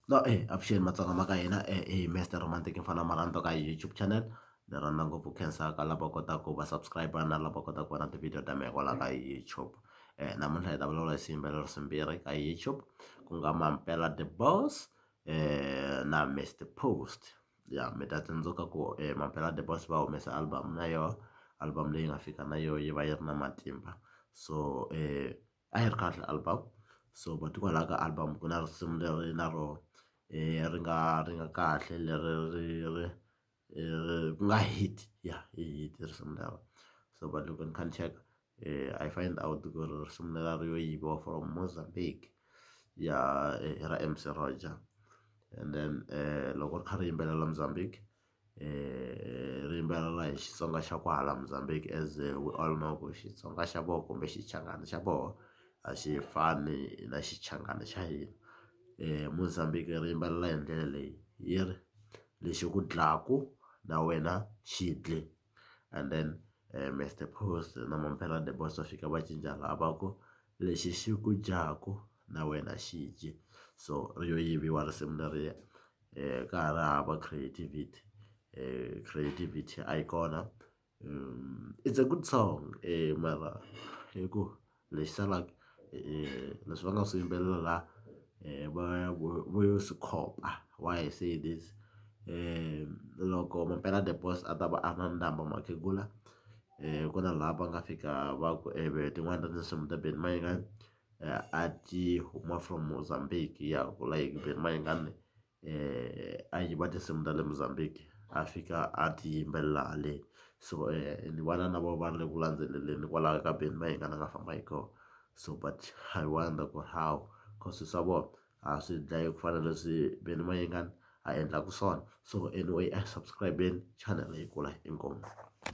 No avuxeni Matsonga ma ka hina i Mister Romantic mfana wa marhandzu ka YouTube channel ni rhandza ngopfu ku khensa ka lava kotaka ku va subscribe na lava kotaka ku vona tivhidiyo ta mehe kwala ka YouTube namuntlha hi ta vulavula hi swiyimbeleri swimbirhi ka YouTube ku nga Mampela the Boss na Mister Post ya mi ta tsundzuka ku Mampela the Boss va humesa album na yoho album leyi nga fika na yoho yi va yi ri na matimba so a yi ri kahle album so but hikwalaho ka album ku na risimu leri na roho ri nga kahle leri ri ku nga hit ya i hit risimu lero so but loko ni kha ni cheka I find out ku ri risimu leriya ri yo yiviwa from Mozambique ya i ra M_C Roger and then loko ri kha ri yimbelela Mozambique ri yimbelela hi Xitsonga xa kwahala Mozambique as we all know ku Xitsonga xa voho kumbe Xichangani xa voho a xi fani na Xichangani xa hina Mozambique ri yimbelela hi ndlela leyi yi ri lexi ku dlaku na wena xi dle and then Mister Post na Mampela the Boss va fika va cinca laha va ku lexi xi ku dyaku na wena xi dye so ri yo yiviwa risimu leriya ka ha ri hava creativity creativity a yi kona it's a good song mara hi ku lexi salaka leswi va nga swi yimbelela la va vo yo swi khopa why I say this loko Mampela the Boss a ta va a ri na Ndamba Makhegula ku na laha va nga fika va ku tin'wani ta tinsimu ta Benny Mayengani a ti huma from Mozambique ya like Benny Mayengani a yiva tinsimu ta le Mozambique a fika a ti yimbelela haleni so ni vona na vo va ri le ku landzeleleni kwalaho ka Benny Mayengani a nga famba hi kona so but I wonder ku how cause swa vona a swi dlayi ku fana na leswi Benny Mayengani a endlaka swona so anyway a hi subscribe-eni channel yi kula inkomu.